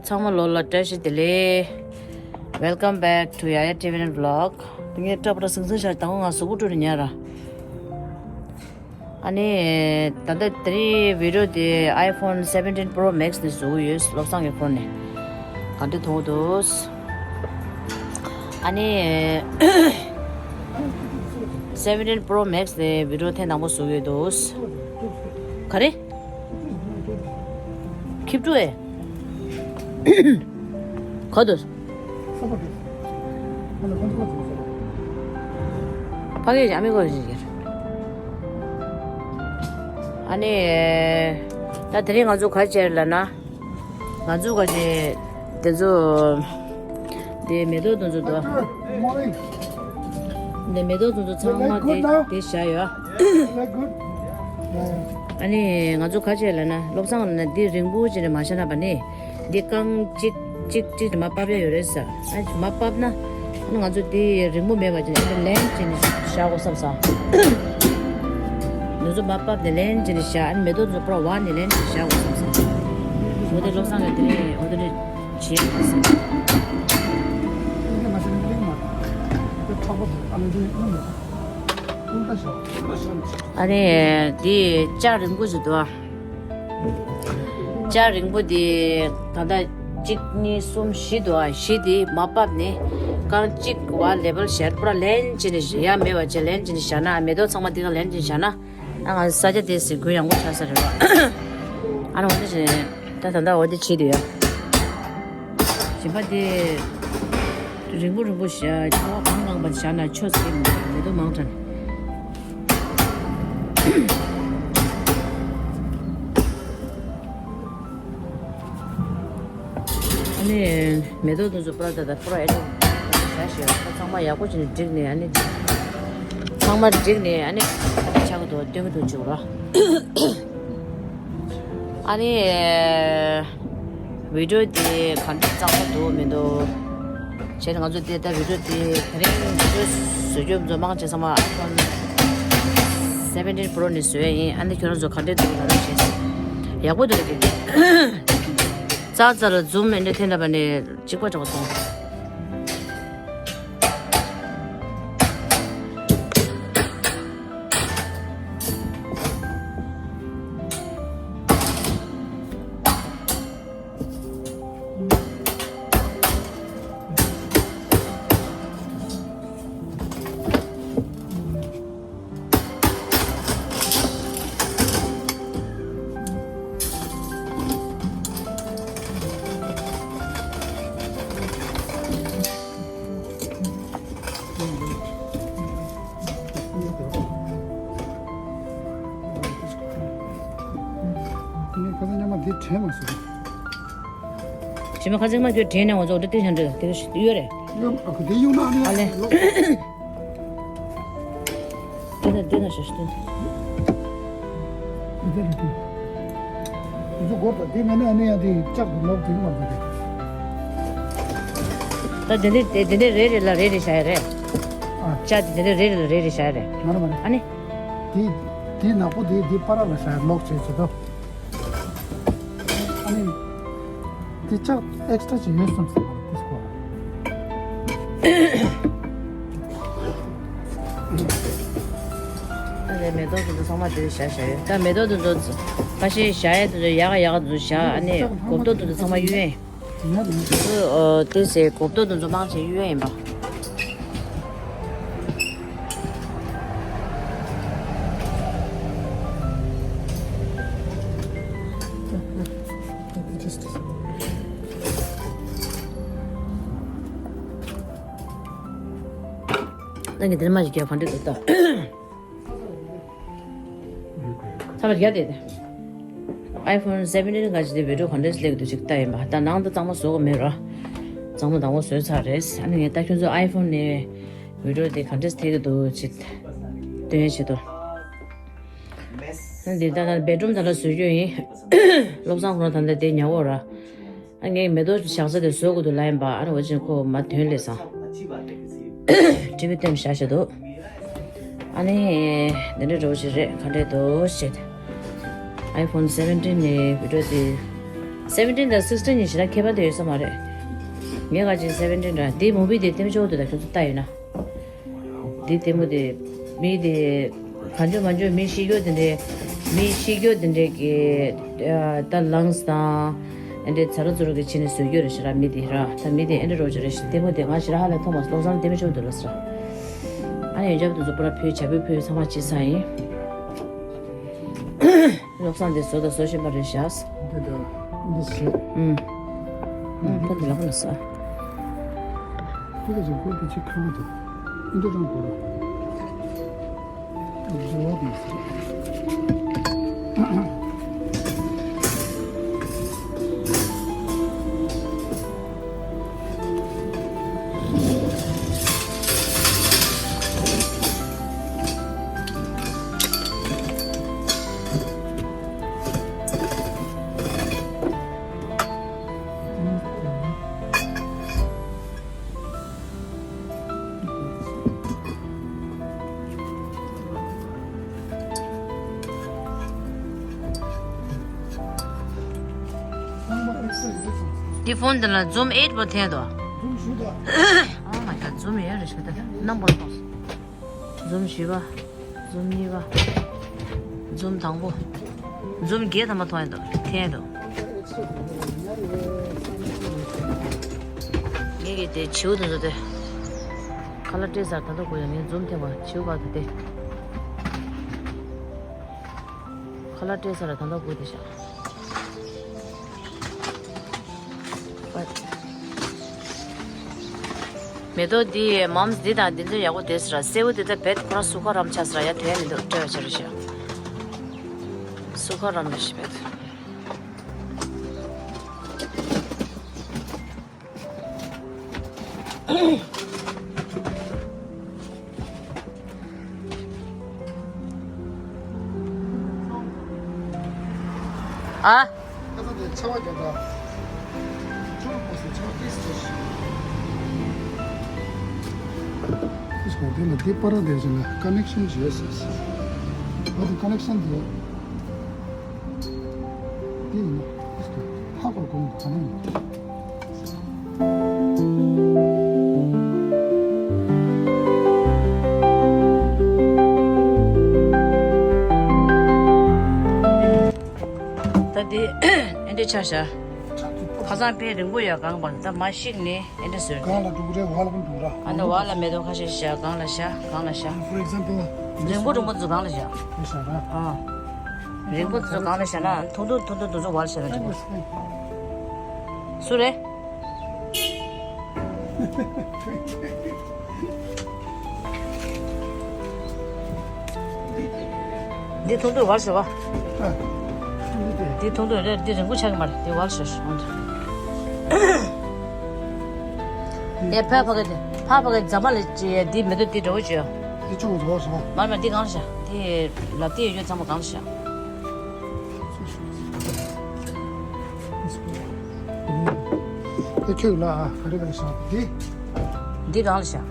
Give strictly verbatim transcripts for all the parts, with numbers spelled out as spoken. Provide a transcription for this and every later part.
ཚང་མ་ལོ་ལ་བཀྲ་ཤིས་བདེ་ལེགས། Welcome back to Yaya T V N vlog. དེ་ངས་སྐྲ་པར་སིང་སིང་ཤར་དང་ང་གཟུགས་པོ་བཀྲུས་ནས་ཉལ་ར། ཨ་ནི་ད་ལྟ་དེ་རིང་བི་ཌི་ཡོ་དེ་iPhone seventeen Pro Max ནས་བཟོ་གི་ཡོད། བློ་བཟང་གི་ཕོན་ནས། ག་འདྲ་མཐོང་གི་འདུག་ཨ་ནི་seventeen Pro Max ནས་བི་ཌི་ཡོ་ཐེངས་དང་པོ་བཟོ་གི་ཡོད་འདུག་ག་རེ། Keep to it. ག་དུས། ཕ་གི་ཨ་མི་གོ་ཞིག་ཨ་ནི། ད་དེ་རིང་ང་ཚོ་ག་བྱས་ལབ་ན། ང་ཚོ་ག་བྱས། དེ་ཚོ། དེ་མེ་ཏོག་དེ་ཚོ་དོ། འདི་མེ་ཏོག་ཚོ་ཚོ་ཚང་མ་དེ་དེ་བཞག་ཡོད། ཨ་ནི་ང་ཚོ་ག་བྱས་ལབ་ན་བློ་བཟང་ལབ་ན་འདི་རིང་པོ་ཅིག་ནས་མ་བཞག་ན་བ་ནི། འདི་རྐང་གཅིག་གཅིག་གཅིག་དེ་མར་ཕབ་ཡ་ཡོད་རེད་ཟེར། ཨ་ནི་མར་ཕབ་ན། ཨ་ནི་ང་ཚོ་འདི་རིང་པོ་མེད་པ་ཅིག་ནས་ཨ་ནི་ལན་ཅིག་ནས་བཞག་དགོས་བསམ་སོང་། ང་ཚོ་མར་ཕབ་ནས་ལན་ཅིག་ནས་བཞག་ཨ་ནི་མེ་ཏོག་ཚོ་པུ་ར་བ་ནས་ལན་ཅིག་བཞག་དགོས་བསམ་སོང་། འོ་དེ་བློ་བཟང་གིས་དེ་ནས་འོ་དེ་ནས། བྱེད་མ་སྲིད། ཨ་ནི་འདི་ལྕགས་རིང་པོ་ཞིག་འདུག་ཨ། ལྕགས་རིང་པོ་འདི་ད་ལྟ་གཅིག་གཉིས་གསུམ་བཞི་འདུག་ཨ། བཞི་འདི་མར་ཕབ་ནས་རྐང་གཅིག་བ་ལེ་བལ་ཞར་པུ་ར་ལན་ཅིག་ནས་ཡ་མེད་པ་བྱས་ལན་ཅིག་ནས་བཞག་ན་མེ་ཏོག་ཚང་མ་འདི་ག་ལན་ཅིག་བཞག་ན། ཨ་ང་ས་ཆ་དེ་ཟེར་གུ་ཡངས་པོ་ཆགས་ས་རེད་བ། ཨ་ནི་འོ་དེ་བཞིན་ད་ད་ལྟ་འོ་དེ་བྱེད་དུ་ཡ། བྱིས་པ་དེ་རིང་པོ་རིང་པོ་བཞག་ཁ་བ་གང་གང་པ་བཞག་ན་ཆོ་ཟེར་མི་འདུག་མེ་ཏོག་མང་དྲགས། ཨ་ནི་མེ་ཏོག་དེ་ཚོ་པུ་ར་ད་ད་པུ་ར་ཨེ་འདྲ་བྱ་ཞེས་ད་ཚང་མ་ཡག་པོ་བྱས་ནས་བསྒྲིགས་ནས་ཨ་ནི་ཚང་མ་བསྒྲིགས་ནས་ཨ་ནི་ཆག་གི་འདུག་སྟོན་གི་འདུག་བྱུག་ར། ཨ་ནི་བི་ཌི་ཡོ་དེ་ག་འདྲ་གཙང་མ་འདུག་མི་འདུག་བྱས་ནས་ང་ཚོ་དེ་ད་བི་ཌི་ཡོ་དེ་དེ་རིང་བི་ཌི་ཡོ་བཟོ་རྒྱུ་ཚོ་མང་ཆེ་ཚང་མ་iPhone seventeen Pro ནས་བཟོ་ཡ་ཡིན། ཨ་ནི་ཁྱོད་རང་ཚོ་ག་འདྲ་འདུག་ལབ་རོགས་བྱས། ཡག་པོ་འདུག་ལབ་ཀྱི། ཙག་ཙག་ལ་ཛུམ་མེད་འདྲ་འཐེན་ད་པ་ནས་གཅིག་པ་འདྲ་བ་སོང་། ཁ་སང་ཉི་མ་འདི་དྲན་མ་སོང་། ཞི་མ་ཁ་སང་མ་ཁྱོད་དྲན་ནས་ང་ཚོ་འདི་ལྟས་ཤིག་འདྲི་དེ་ག་ཞིག་ཡོད་རེད། ཡོད་ཨ་ཁུ་དེ་ཡོད་ན་ཨ་ནི་ཨ་ལེ། ལོ། དེ་ན་དེ་ན་ཞོ་ཞིག་དེ། དེ་ན་དེ། དེ་ཚོ་སྒོར་དང་དེ་མེད་ན་ཨ་ནི་ཡང་དེ་ལྕགས་དུ་ལོག་དེ་མ་དེ་དེ། ད་དེ་འདྲ་དེ་དེ་འདྲ་རེ་རེ་ལ་རེ་རེ་བྱ་ཡ་རེད། ཨ། ལྕགས་དེ་དེ་འདྲ་རེ་རེ་ལ་རེ་རེ་བྱ་ཡ་རེད། མ་རེད་མ་རེད། ཨ་ནི། དེ། དེ་ནག་པོ་དེ་དེ་པ་ར་ལ་བྱ་ཡ་ལོག་བྱས་བྱེད་དོ། ཨ་ནི། དེ་ལྕགས་ཨེག་སི་ཊ་ཅིག་ཡོད་བསམ་སོང་དེ་སྐོར། ཨ་ནི་མེ་ཏོག་དེ་ཚོ་ཚང་མ་དེར་བཞག་བཞག་ཡོད། ད་མེ་ཏོག་དེ་ཚོ་ཁ་ཤས་བཞག་ཡ་དེ་ཚོ་ཡག་ག་ཡག་ག་དེ་ཚོ་བཞག་ཨ་ནི་གོབ་ཏོ་དེ་ཚོ་ཚང་མ་གཡུག་ཡིན། ང་དང་། ཨོ་དེ་ཟེར་གོབ་ཏོ་དེ་ཚོ་མང་ཆེ་གཡུག་ཡ་ཡིན་པ། ནང་གི་དེ་མ་ཞིག་རྒྱབ་ག་འདྲ་འདུག་ད། ཚ་བ་རྒྱབ་དེ་དེ། iPhone seventeen ག་ཅི་དེ་བི་ཌི་ཡོ་ག་འདྲས་སླེབས་འདུག་ཅིག་ལྟ་ཡིན་པ། ད་ནང་དུ་གཙང་མ་བཟོ་གི་མེད་རོ། གཙང་མ་དང་པོ་བཟོས་ཚར་རེད། ཨ་ནི་ངས་ད་ཁྱོད་ཚོ་iPhone ནས་བི་ཌི་ཡོ་དེ་ག་འདྲས་ཐེག་གི་འདུག་ཅིག་སྟོན་ཡས་བྱེད་དོ། ཨ་ནི་འདི་ད་ལྟ་བེད་རུམ་ད་ལྟ་བཟོ་རྒྱུ་ཡིན། བློ་བཟང་ཁོ་རང་ད་ལྟ་དེ་ཉལ་འོ་ར། ཨ་ངས་མེ་ཏོག་བཞག་ས་དེ་བཟོ་དགོས་འདུག་ལབ་ཡིན་པ། ཨ་ར་འོ་ཅན་ཁོ་མ་ཐོན་ལས་སང་། ཊི་ཝི་སྟོན་བཞག་བཞག་འདུག་ཨ་ནི། འདི་འདྲ་འདྲ་བོ་ཞིག་རེད། ག་འདྲས་འདུག་ཞེས། iPhone seventeen ནས་བི་ཌི་ཡོ་དེ་ སེ་བེན་ཊིན་དང་སིག་སི་ཊིན་གཉིས་ཞེ་དྲག་ཁྱད་པར་དེ་ཡོད་ས་མ་རེད། ངས་ག་ཅིག་སེ་བེན་ཊིན་ར། འདི་མུ་བི་དེ་ལྟད་མོ་ཆེན་པོ་འདུག་ད་ཁྱོད་ཚོ་ལྟ་ཡོད་ན། འདི་ལྟད་མོ་དེ་མི་དེ་གང་བྱུང་མང་བྱུང་མི་ཤི་རྒྱུ་དེ་འདྲས། མི་ཤི་རྒྱུ་དེ་འདྲས་ཀྱི་ཨ་ད་ལངས་དང་ཨེ་འདྲས་ཚ་རུ་ཚུ་རུ་གི་ཕྱི་ནས་བཟོས་རྒྱུ་རེད་ཤག་ར། མི་དེ་ར་ད་མི་དེ་ཨེ་འདྲས་རོ་ཅིག་རེད་ཤག་ལྟད་མོ་དེ་ང་ཞེ་དྲག་ཧ་ལས་མཐོང་མ་སོང་། བློ་བཟང་ལྟད་མོ་ཆེན་པོ་འདུག་ལ་ཟེར། ཨ་ནི་ཡོན་ཆབ་དེ་ཚོ་པུ་ར་ཕུལ། བྱ་ཕོ་ཕུལ། ཚང་མ་ཅི་ས་ཡིན། བློ་བཟང་དེ་བཟོ་དང་བཟོ་བཞིན་པ་རེད་ཤག་འདི་ད་འདི་ཟེར། ཨུམ། ཨུམ། ཁོ་འདི་ལ་ཁོ་ལ་ཟ། འདི་ག་ཟེར་ཁོ་འདི་ཅིག་ཁ་བ་དང་། འདི་རང་གོ་ར། བཟོ་བ་དེ་ཟེར། འདི་ཕོན་འདི་ལ་ཛུམ་ཨེཊ་པོ་འཐེན་དོ། ཛུམ་ཞུ་དང་། Oh my god, ཛུམ་ཡོད་རེད་ཤག་ད། རྣམ་པར་མཐོང་སོང་། ཛུམ་བཞི་པ། ཛུམ་གཉིས་པ། ཛུམ་དང་པོ། ཛུམ་བརྒྱད་ཐམ་པ་མཐོང་ཡོད་དོ། འཐེན་དོ། ངེད་ཀྱི་དེ་བྱིའུ་དེ་ཚོ་དེ། ཁ་ལག་སྤྲད་ཚར་ད་ལྟ་དགོས་ཡ། ངས་ཛུམ་འཐེན་པ་བྱིའུ་བར་དུ་དེ། ཁ་ལག་སྤྲད་ཚར་ད་ལྟ་དགོས་དེ་ཤག་མེ་ཏོག་འདི་མམ་འདི་དང་འདི་ཚོ་ཡག་པོ་དེ་ཟེར་ར། སེར་པོ་འདི་ད་བེད་ཁོ་རང་སུ་ཁ་རམ་ཆ་ཟེར་ར། ཡ་དེ་མི་འདུག་སྤྲད་བྱ་རེ་བྱ། སུ་ཁ་རམ་རེ་ཞིག་བེད། ཨ། ཁ་སང་དེ་ཆར་པ་རྒྱག་པ། ཁྱོད་ལ་ཕོག་སོང་། ཆར་པ་ཏོག་ཙམ་ཆགས་ཤིག་ཨིས་ཀོ་དེ་ལ་དེ་པར་དེ་བཞིན་ལ་ཀ་ནེག་ཤན་བྱས་སོང་། ཨ་དེ་ཀ་ནེག་ཤན་དེ། དེ་ཡིན་ན་ཨིས་ཀོ་ཧ་གོ་གོ་ག་ནས་ཡིན། ད་དེ་ཨེ་འདྲས་ཆགས་ཤག་ཁ་སང་དཔེ་རིང་པོ་ཡོད། གང་པ་ད་མ་ཤིག་ནས་ཨེ་འདྲས་བཟོས། གང་ལ་འགྲོ་གི་རེད། ཝལ་ལ་འགྲོ་ར། ཨ་ནི་ཝལ་ལ་མེ་ཏོག་ཁ་ཤས་བཞག་གང་ལ་བཞག་གང་ལ་བཞག For example, རིང་པོ་རིང་པོ་དེ་ཚོ་གང་ལ་བཞག་དེ་བཞག་ར། ཨ། རིང་པོ་དེ་ཚོ་གང་ལ་བཞག་ན། ཐུང་ཐུང་ཐུང་ཐུང་དེ་ཚོ་ཝལ་བཞག་ན་འགྲིག་གོ། སུ་རེད། འདི་ཐུང་ཐུང་ཝལ་ཟེར་བ། ཨ། འདི་ཐུང་ཐུང་རེད། འདི་རིང་པོ་ཆགས་ཀྱི་མ་རེད། འདི་ཝལ་ཟེར། འདི་ཕ་ཕ་གི་དེ། ཕ་ཕ་གི་རྫ་མ་ལ་ཅི་འདི་མེ་ཏོག་འདི་འདྲ་བོ་ཅི་ཡོད། འདི་ཅུང་ཝལ་ཟེར་བ། མ་མ་འདི་གང་ལ་བཞག་འདི་ལབ་འདི་ཡོད་ཚང་མ་གང་ལ་བཞག་ཨེ་ཁྱོད་ལ་ག་རེ་ག་རེ་བཞག་འདི། འདི་གང་ལ་བཞག་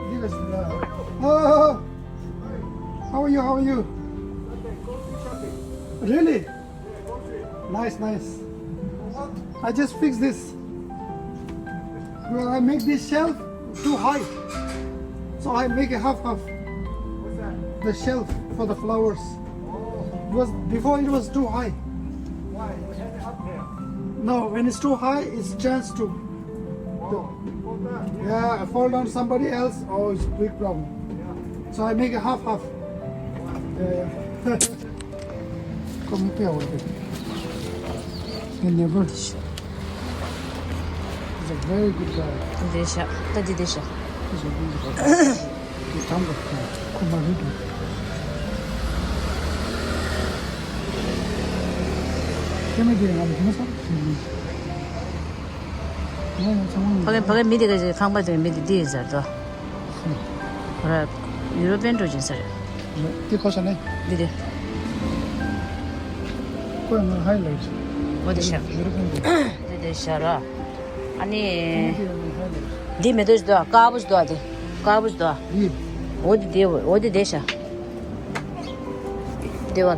འདི་ག་ཞིག་ལ། Oh, how are you? How are you? Really? Nice, nice. I just fixed this. Well, I make this shelf too high. So I make a half half. The shelf for the flowers. It was, before it was too high. No, when it's too high, it's chance to. Yeah, I fall down somebody else. Oh, it's big problem. So I make a half half. Yeah, yeah. Come here, okay. You never. It's a very good guy. འདི་ཤ། ད་འདི་འདི་ཤ། He's a good guy. དེ་དམ་པ་ཁོ་མ་རེད་འདུག་ཁྱེད་མི་དེ་ང་མཐོང་སོང་། ང་ཡང་ཚང་མ། ཕ་གི་ཕ་གི་མི་དེ་ག་ཅིག་ཁང་པ་དེ་མི་དེ་འདི་ཡིན་ཟེར་དོ། ཨ་ར། ཡུ་རོ་པན་འགྲོ་ཅིག་ཟེར། དེ་ཁོ་ཤ་ནས། འདི་དེ། ཁོ་ང་ཧའི་ལའིཊ། འོ་དེ་ཤ། ཡུ་རོ་པན་འགྲོ། འདི་དེ་ཤ་ར། ཨ་ནི། འདི་མེ་ཏོག་ཅིག་འདུག་དཀར་པོ་ཅིག་འདུག་དེ་དཀར་པོ་ཅིག་འདུག་འདི། འོ་འདི་དེ་འོ་འདི་དེ་ཤ། དེ་བ།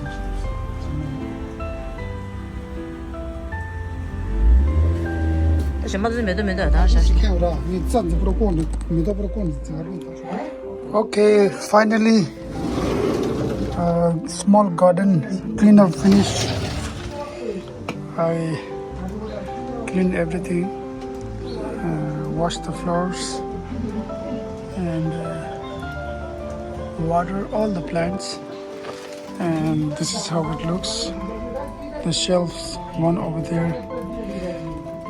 ད་ཞེ་མ་ཙི་མེ་ཏོག་མེ་ཏོག་ད་ཤ་ཤི་ཁེ་ར་ནི་ཙ་འཛི་པུ་རོ་ཀོན་མེ་ཏོག་པུ་རོ་ཀོན་ཙི་ཧ་རུ་ད། Okay, finally, uh, small garden clean up finish. I clean everything, uh, wash the floors, and uh, water all the plants. And this is how it looks. The shelves, one over there.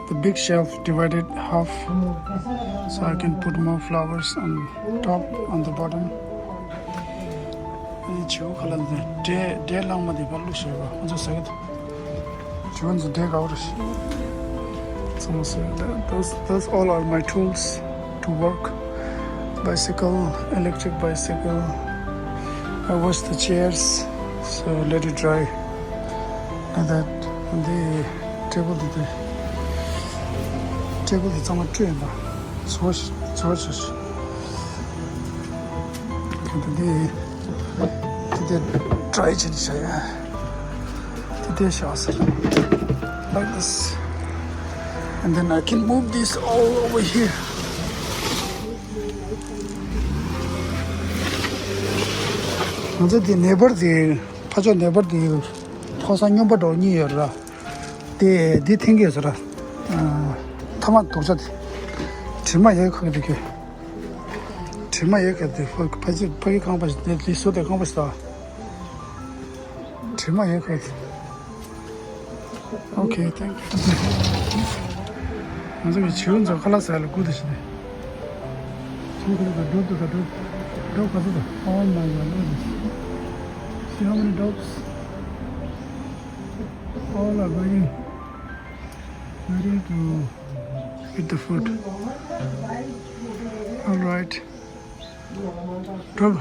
The big shelf divided half. So I can put more flowers on top, on the bottom. ཨེ་བྱིའུ་ཁ་ལ་འདི་འབྲས་འབྲས་གླང་མ་འདི་ཕར་བླུགས་ཤེས་པ་ཁོ་ཚོ་ཟ་གི་འདུག་བྱིའུ་ཚོ་འབྲས་དགའ་པོ་རེད། ཚང་མ་ཟ་གི་འདུག Those, those all are my tools to work. Bicycle, electric bicycle. I wash the chairs, so let it dry. And that, འདི་ཊེ་བལ་འདི་དེ། ཊེ་བལ་འདི་ཚང་མ་བཀྲུས་ཡིན་པ། ཚོ་ཚོ་ཚོ། འདི་འདི་དེ་ཌ་རའི་བྱས་ནས་བཞག་ཡ། འདི་དེ་བཞག་ཟེར། Like this. And then I can move this all over here. ང་ཚོ་འདི་ནེ་བར་འདི་ཕ་ཕྱོགས་ནེ་བར་འདི་ཕོ་གསར་སྨྱོན་པ་འདྲ་བོ་གཉིས་ཡོད་ར། དེ་འདི་འཐེན་གྱི་ཡོད་ཟེར། ཨ། ཐ་མག་དུག་ཆ་དེ། དྲི་མ་ཡོད་ཁ་གི་འདུག་གི། དྲི་མ་ཡོད་ཁ་དེ་ཕ་ཕ་ཕ་གི་ཁང་པ་ཞིག་དེ་དེ་སུ་དེ་ཁང་པ་ཞིག་ད། དྲི་མ་ཡོད་ཁ་དེ། Okay, thank you. ང་ཚོ་གི་བྱིའུ་ཚོ་ཁ་ལག་ཟ་ལ་སྒུག་བསྡད་ཤག་ནས། ཚང་ཁ་ལག་ག་འགྲོ་འདུག་ག་འགྲོ། འགྲོ་ག་ཚོད་དང་། Oh my God, look at this. See how many dogs? All are waiting, waiting to eat the food. All right. Drop.